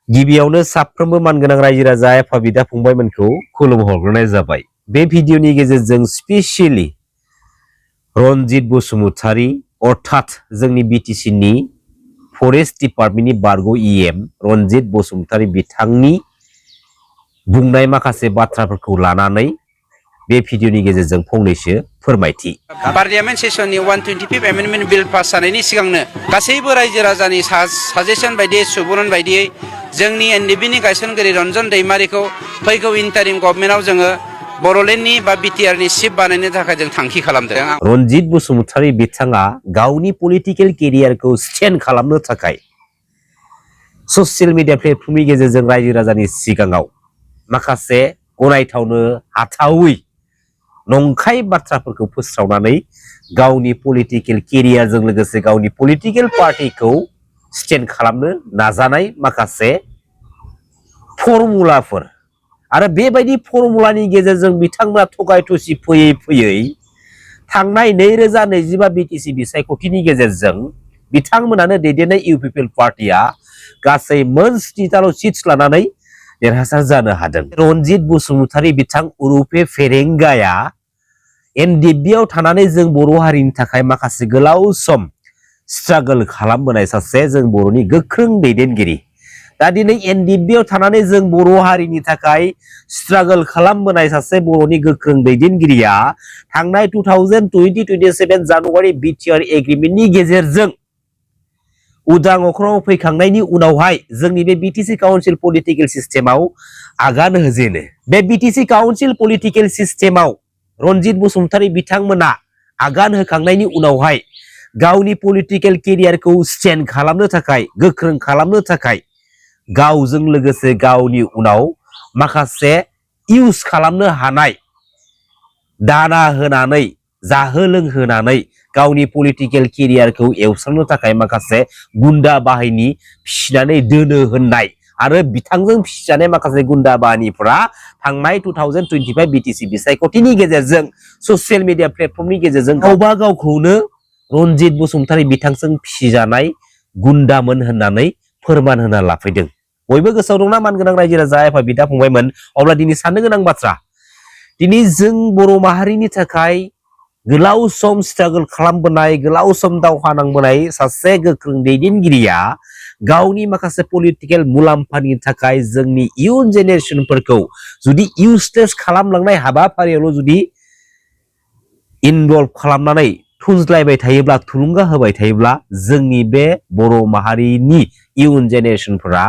गिबियावनो साफ्रोमबो मानगोनां रायजो राजा एफा बिदा फंबायमोनखौ खुलुमहरग्रोनाय जाबाय। बे भिडिअनि गेजेरजों स्पेसियली रनजित बसुमतारी अर्थात जोंनि बिटिसिनि फरेस्ट डिपार्टमेन्टनि बारग' इएम रनजित बसुमतारी बिथांनि बुंनाय माखासे बाथ्राफोरखौ लानानै बे भिडिअनि गेजेरजों फंनैसो फोरमायथि। पार्लियामेन्ट सेसननि 125 एमेन्डमेन्ट बिल पास जानायनि सिगांनो गासैबो रायजो राजानि साजेसन बायदियै सुबुरुन बायदियै जोंनि एनडिपिनि गायसनगिरि रन्जन दैमारिखौ फैगौ इन्टारिम गभर्नमेन्टआव जोङो बर'लेण्डनि बा बिटिआरनि चिफ बानायनो थाखाय जों थांखि खालामदों। रनजित बसुमतारी बिथाङा गावनि पलिटिकेल केरियारखौ स्टेन्ड खालामनो थाखाय ससियेल मिडिया प्लेटफर्मनि गेजेरजों रायजो राजानि सिगाङाव माखासे गनायथावनो हाथावै नंखाय बाथ्राफोरखौ फोस्रावनानै गावनि पलिटिकेल केरियारजों लोगोसे गावनि पलिटिकेल पार्टिखौ स्टेन्ड खालामनो नाजानाय माखासे फर्मुलाफोर आरो बेबायदि फर्मुलानि गेजेरजों बिथांमोना थगाय थसि फैयै फैयै थांनाय 2025 बिटिसि बिसायख'थिनि गेजेरजों बिथांमोनानो दैदेननाय इउपिपिएल पार्टिया गासै मोन 7टाल' सिट्स लानानै देरहासार जानो हादों। रनजित बसुमतारी बिथां उरुफे फेरेंगाया एनडिपिआव थानानै जों बर' हारिनि थाखाय माखासे गोलाव सम स्ट्रागल खालामबोनाय सासे जों बर'नि गोख्रों दैदेनगिरि। दा दिनै एनडिपिआव थानानै जों बर' हारिनि थाखाय स्ट्रागल खालामबोनाय सासे बर'नि गोख्रों दैदेनगिरिया थांनाय 2027 जानुवारि बिटिआर एग्रिमेन्टनि गेजेरजों उदां अख्राङाव फैखांनायनि उनावहाय जोंनि बे बिटिसि काउन्सिल पलिटिकेल सिस्टेमाव आगान होजेनो। बे बिटिसि काउन्सिल पलिटिकेल सिस्टेमाव रनजित बसुमतारी बिथांमोना आगान होखांनायनि उनावहाय गावनि पलिटिकेल केरियारखौ स्टेन्ड खालामनो थाखाय गोख्रों खालामनो थाखाय गावजों लोगोसे गावनि उनाव माखासे इउज खालामनो हानाय दाना होनानै जाहो लोंहोनानै गावनि पलिटिकेल केरियारखौ एवस्रांनो थाखाय माखासे गुन्दा बाहिनी फिसिनानै दोनो होननाय आरो बिथांजों फिसिजानाय माखासे गुन्दा बाहिनीफोरा थांनाय 2025 बिटिसि बिसायख'थिनि गेजेरजों ससियेल मिडिया प्लेटफर्मनि गेजेरजों गावबा गावखौनो रनजित बसुमतारी बिथांजों फिसिजानाय गुन्दामोन होननानै फोरमान होना लाफैदों। बयबो गोसोआव दंना मानगोनां रायजो राजा एफा बिदा फंबायमोन? अब्ला दिनै साननो गोनां बाथ्रा, दिनै जों बर' माहारिनि थाखाय गोलाव सम स्ट्रागल खालामबोनाय गोलाव सम दावहा नांबोनाय सासे गोख्रों दैदेनगिरिया गावनि माखासे पलिटिकेल मुलाम्फानि थाखाय जोंनि इयुन जेनेरेशनफोरखौ जुदि इउजलेस खालामलांनाय हाबाफारियावल' जुदि इनभल्भ खालामनानै थुनज्लायबाय थायोब्ला थुलुंगा होबाय थायोब्ला जोंनि बे बर' माहारिनि इयुन जेनेरेशनफोरा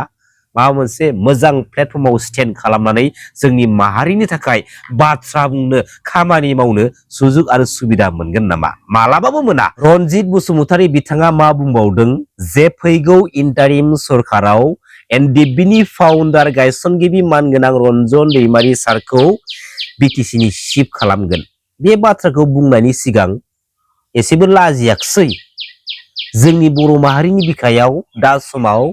माबा मोनसे मोजां प्लेटफर्माव स्टेन्ड खालामनानै जोंनि माहारिनि थाखाय बाथ्रा बुंनो खामानि मावनो सुजुग आरो सुबिदा मोनगोन नामा? मालाबाबो मोना। रनजित बसुमतारी बिथाङा मा बुंबावदों जे फैगौ इन्टारिम सरकाराव एनडिपिनि फाउन्डार गायसनगिरि मानगोनां रन्जन दैमारि सारखौ बिटिसिनि चिफ खालामगोन। बे बाथ्राखौ बुंनायनि सिगां एसेबो लाजियाखसै जोंनि बर' माहारिनि बिखायाव दा समाव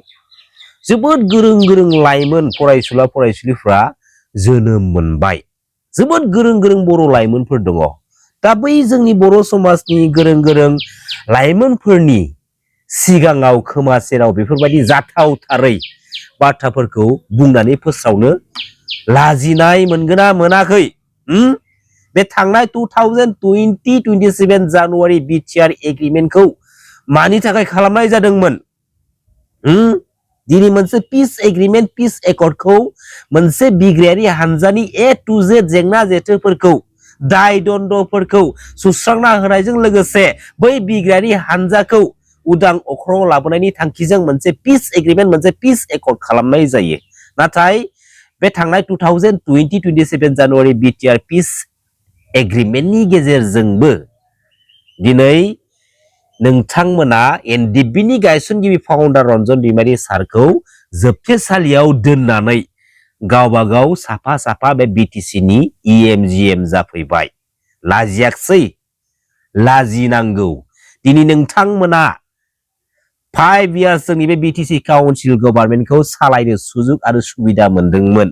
जोबोद गोरों गोरों लाइमोन फरायसुला फरायसुलिफ्रा जोनोम मोनबाय। जोबोद गोरों गोरों बर' लाइमोनफोर दङ। दा बै जोंनि बर' समाजनि गोरों गोरों लाइमोनफोरनि सिगाङाव खोमा सेराव बेफोरबायदि जाथावथारै बाथ्राफोरखौ बुंनानै फोस्रावनो लाजिनाय मोनगोना मोनाखै? बे थांनाय 2027 जानुवारि बिटिआर एग्रिमेन्टखौ मानि थाखाय खालामनाय जादोंमोन? दिनै मोनसे पिस एग्रिमेन्ट पिस एकर्डखौ मोनसे बिग्रायारि हानजानि ए टु जेड जेंना जेथोफोरखौ दाय दन्द'फोरखौ सुस्रांना होनायजों लोगोसे बै बिग्रायारि हानजाखौ उदां अख्राङाव लाबोनायनि थांखिजों मोनसे पिस एग्रिमेन्ट मोनसे पिस एकर्ड खालामनाय जायो। नाथाय बे थांनाय 2027 जानुवारि बिटिआर पिस एग्रिमेन्टनि गेजेरजोंबो दिनै नोंथांमोना एनडिपिनि गायसनगिरि फाउन्डार रन्जन दैमारि सारखौ जोबथेसालियाव दोननानै गावबा गाव साफा साफा बे बिटिसिनि इएम जिएम जाफैबाय। लाजियाखसै? लाजिनांगौ। दिनै नोंथांमोना 5 इयार्स जोंनि बे बिटिसि काउन्सिल गभर्नमेन्टखौ सालायनो सुजुग आरो सुबिदा मोनदोंमोन।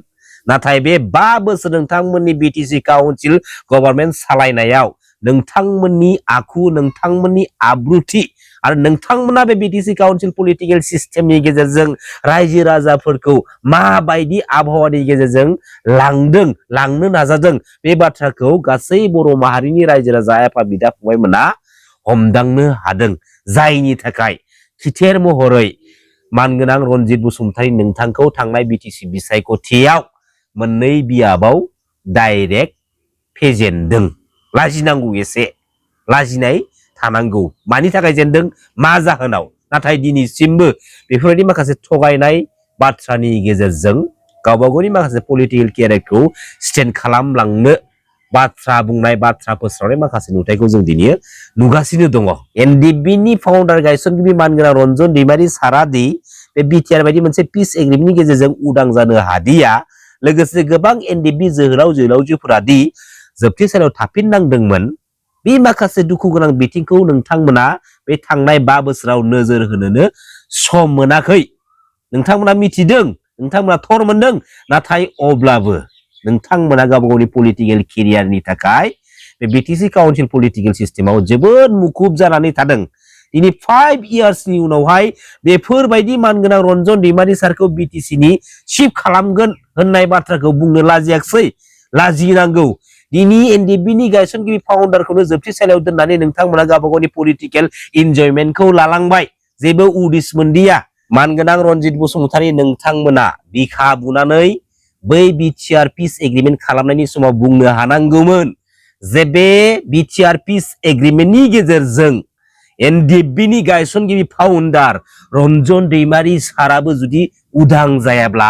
नाथाय बे 5 बोसोर नोंथांमोननि बिटिसि काउन्सिल गभर्नमेन्ट सालायनायाव नोंथांमोननि आखु नोंथांमोननि आब्रुथि आरो नोंथांमोना बे बिटिसि काउन्सिल पलिटिकेल सिस्टेमनि गेजेरजों रायजो राजाफोरखौ माबायदि आबहावानि गेजेरजों लांनो नाजादों बे बाथ्राखौ गासै बर' माहारिनि रायजो राजा आफा बिदा फंबायमोना हमदांनो हादों जायनि थाखाय खिथेर महरै मानगोनां रनजित बसुमतारी नोंथांखौ थांनाय बिटिसि बिसायख'थियाव मोननै बियाबाव डाइरेक्ट फेजेनदों लाजिनांगौ एसे लाजिनाय थानांगौ मानि थाखाय जेनदों मा जाहोनाव नाथाय दिनैसिमबो बेफोरबायदि माखासे थगायनाय बाथ्रानि गेजेरजों गावबागावनि माखासे पलिटिकेल केरियारखौ स्टेन्ड खालामलांनो बाथ्रा बुंनाय बाथ्रा फोस्रावनाय माखासे नुथायखौ जों दिनै नुगासिनो दङ एनडिएफबि फाउन्डार गायसनगिरि मानगोनां रन्जन दैमारि सारादि बे बिटिआर बायदि मोनसे पिस एग्रिमेन्टनि गेजेरजों उदां जानो हादिया लोगोसे गोबां एनडिएफबि जोहोलाव जोहोलावजोफोरा दि जोबथेसालियाव थाफिननांदोंमोन बे माखासे दुखु गोनां बिथिंखौ नोंथांमोना बे थांनाय 5 बोसोराव नोजोर होनोनो सम मोनाखै नोंथांमोना मिथिदों नोंथांमोना थर मोनदों नाथाय अब्लाबो नोंथांमोना गावबागावनि पलिटिकेल केरियारनि थाखाय बे बिटिसि काउन्सिल पलिटिकेल सिस्टेमाव जोबोद मुखुब जानानै थादों दिनै 5 इयार्सनि उनावहाय बेफोरबायदि मानगोनां रन्जन दैमारि सारखौ बिटिसिनि चिफ खालामगोन होननाय बाथ्राखौ बुंनो लाजियाखै लाजिनांगौ दिनै एनडिएफबिनि गायसनगिरि फाउन्डारखौनो जोबथेसालियाव दोननानै नोंथांमोना गावबागावनि पलिटिकेल इनजयमेन्टखौ लालांबाय जेबो उदिस मोनदिया मानगोनां रनजित बसुमतारी नोंथांमोना बिखा बुनानै बै बिटिआर पिस एग्रिमेन्ट खालामनायनि समाव बुंनो हानांगौमोन जे बे बिटिआर पिस एग्रिमेन्टनि गेजेरजों एनडिएफबिनि गायसनगिरि फाउन्डार रन्जन दैमारि साराबो जुदि उदां जायाब्ला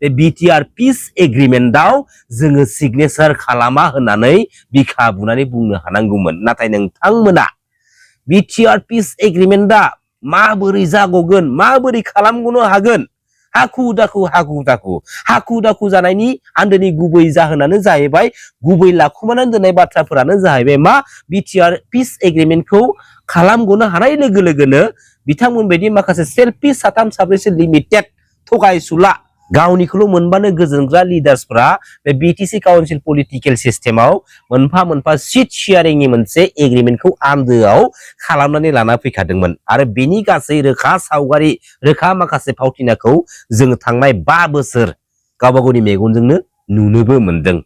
बे बिटिआर पिस एग्रिमेन्टआव जोङो सिगनेचार खालामा होननानै बिखा बुनानै बुंनो हानांगौमोन नाथाय नोंथांमोना बिटिआर पिस एग्रिमेन्टआ माबोरै जागोन माबोरै खालामगनो हागोन हाखु दाखु जानायनि आन्दोनि गुबै जाहोनानो जाहैबाय गुबै लाखुमानानै दोननाय बाथ्राफोरानो जाहैबाय मा बिटिआर पिस एग्रिमेन्टखौ खालामगनो हानाय लोगो लोगोनो बिथांमोन बायदि माखासे सेल्फिश 3 4 लिमिटेड थगायसुला गावनिखौल मोनबानो गोजोनग्रा लिडार्सफोरा बे बिटिसि काउन्सिल पलिटिकेल सिस्टेमाव मोनफा सीट शेयारिंनि मोनसे एग्रिमेन्टखौ आन्दोआव खालामनानै लाना फैखादोंमोन आरो बेनि गासै रोखा सावगारि रोखा माखासे फावथिनाखौ जों थांनाय 5 बोसोर गावबागावनि मेगनजोंनो नुनोबो मोनदों